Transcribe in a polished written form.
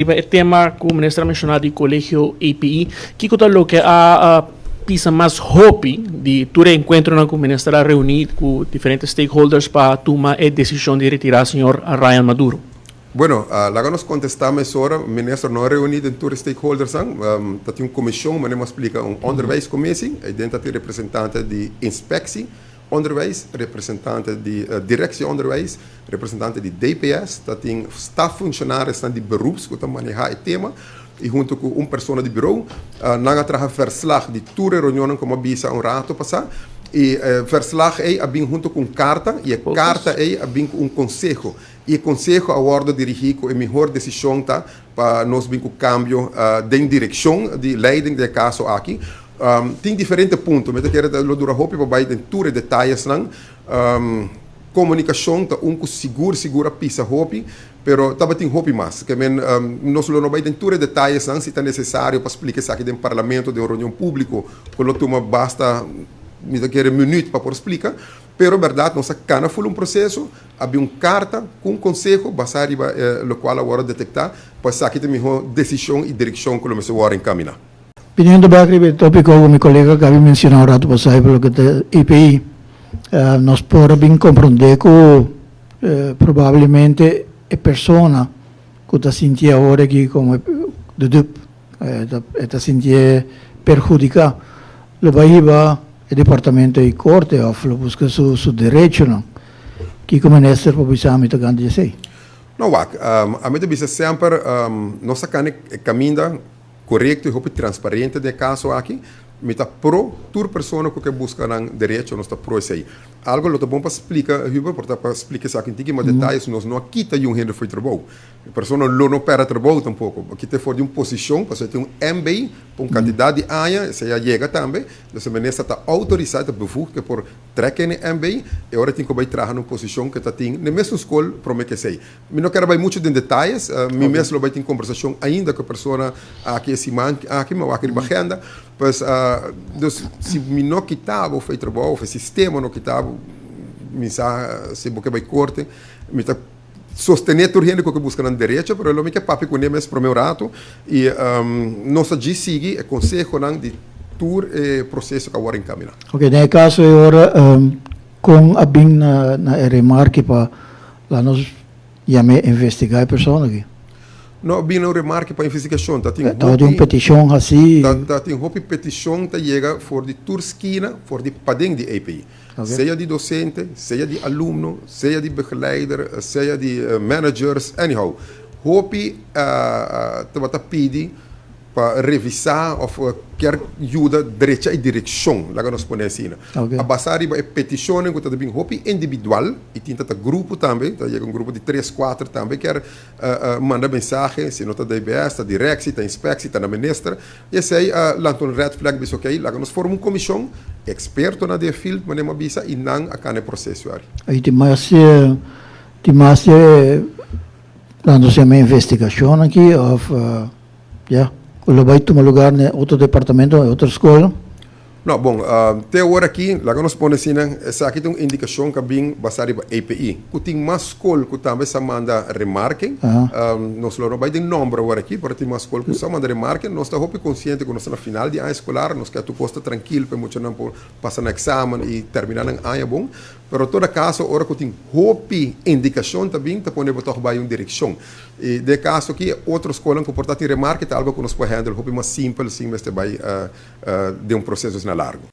Riba e tema ku minister a menshoná di Kolegio API, kiko ta loke a pisa mas hopi di tur e enkuentronan ku minister a reuní ku diferente stakeholders pa tuma e desishon di retirá señor Ryan Maduro? Bueno, laga nos kontestá mesora. Minister no a reuní den tur e stakeholdersnan. Ta tin un komishon, manera mi a splika, un onderwijscommissie. Eiden ta tin representante di inspectie Onderwijs, representante di Directie Onderwijs, representante di DPS, ta tin staffuncionarisnan di beroeps ku ta manehá e tema i huntu ku un persona di birou. Nan a traha verslag di tur e reunionnan komo a bisa un rato pasá i e verslag ei a bin huntu ku un karta i e karta ei a bin ku un konseho i e konseho a wòrdu dirigí ku e mihor desishon ta pa nos bin ku kambio den direkshon di leiding den e kaso aki. Tin diferente punto, mi ta kere ta lo dura hopi pa bai den tur e detayesnan. Komunikashon ta un ku sigur sigur a pisa hopi, pero tabatin hopi mas. Ke men nos lo no bai den tur e detayesnan, si ta nesesario pa splika esaki den parlamento, den un reunion públiko ku lo tuma basta mi ta kere minüt pa por splika. Pero bèrdat nos a kana ful un proseso, a bin un karta ku un konseho basá riba lokual a wòrdu detektá pa esaki ta e mihó desishon i direkshon ku lo mester wòrdu enkaminá. Biniendo bek riba e tópiko ku mi kolega Gaby mensioná un ratu pasá riba loke ta EPI, nos por a bin komprondé ku probablemente e persona ku ta sintié awor aki komo de dupe, e ta sintié perhudiká, lo bai hiba e departamento ei korte òf lo buska su derechonan. Kiko minister por bisa mi tokante di esei? No wak, ami ta bisa semper nos ta kanda e kaminda korekto i hopi transparente den e kaso aki. Mi ta pro tur persona ku ke buska nan derecho, nos ta pro esei. Algo lo ta bon pa splika, Hubert, por ta pa splika esaki un tiki mas detaye, si nos no a kita yu hende for di trabou. E persona lo no pèrdè trabou tampoko. Bo kita e for di un posishon, pasobra e tin un MB pa un kantidat di aña, esei a yega tambe. Entonces e minister ta outorisá, ta bevoegd ku e por trèk e MB i ora e tin ku bai traha na un posishon ku e ta tin na e mesun skol promé ku esei. Mi no ker a bai muchu den detayes, mi mes lo bai tin kombersashon ainda ku e persona aki e siman aki, mi a wak riba agenda. Pues, dus si mi no kita bo for e trabou of e sistema no kita bo, mi sa si bo ke bai korte, mi ta sostené tur hende ku ke buska nan derecho, pero lo mi ke papia kuné mes promé un ratu i nos a djis sigui e konsehonan di tur e proseso ku a wòrdu enkaminá. Oke, den e kaso e ora kon a bin na e remarke pa La nos yam'é investigá e persona aki. No a bini un remarke pa investigashon. Ta tin hopi. Tabatin un petishon hasí. Ta tin hopi petishon ta yega for di tur skina, for di paden di EPI. Sea di dosente, sea di alumno, sea di begeleider, sea di managers, anyhow. Hopi tabata pidi pa revisá òf kier yuda drecha e direkshon, laga nos pone asina. A basá riba e petishonnan ku ta bin hopi individual i tin ta ta grupo tambe, ta yega un grupo di tres, kuater tambe kier manda mensahe, si no ta DBS, ta direksi, ta inspeksi, ta na minister. I esei a lanta un red flag bisa okey, laga nos forma un komishon, ekspertonan di e field manera mi a bisa i nan a kana e proseso ari. I tin mas tin mas nan ta hasiendo investigashon aki òf? Ya, cu lo bay tuma lugar na e otro departamento, e otro school. No, bon, te awor aki, laga nos pone asina, esaki ta un indicacion cu a bin basa riba EPI. Cu tin mas school cu tambe sa manda remarke. Nos lo no bay den nomber awor aki, pero tin mas school cu sa manda remarke. Nos ta hopi consciente cu nos ta na final di aña escolar, nos kier tur cos ta trankil pa e muchanan por pasa nan examen y termina nan aña bon. Pero todo caso, ora cu tin hopi indicacion ta bin, ta pone bo tog bay un direccion. I den e kaso aki e otro skolnan ku por ta tin remarke ta algo ku nos por handle hopi mas simpel sin mester bai den un proseso asina largu.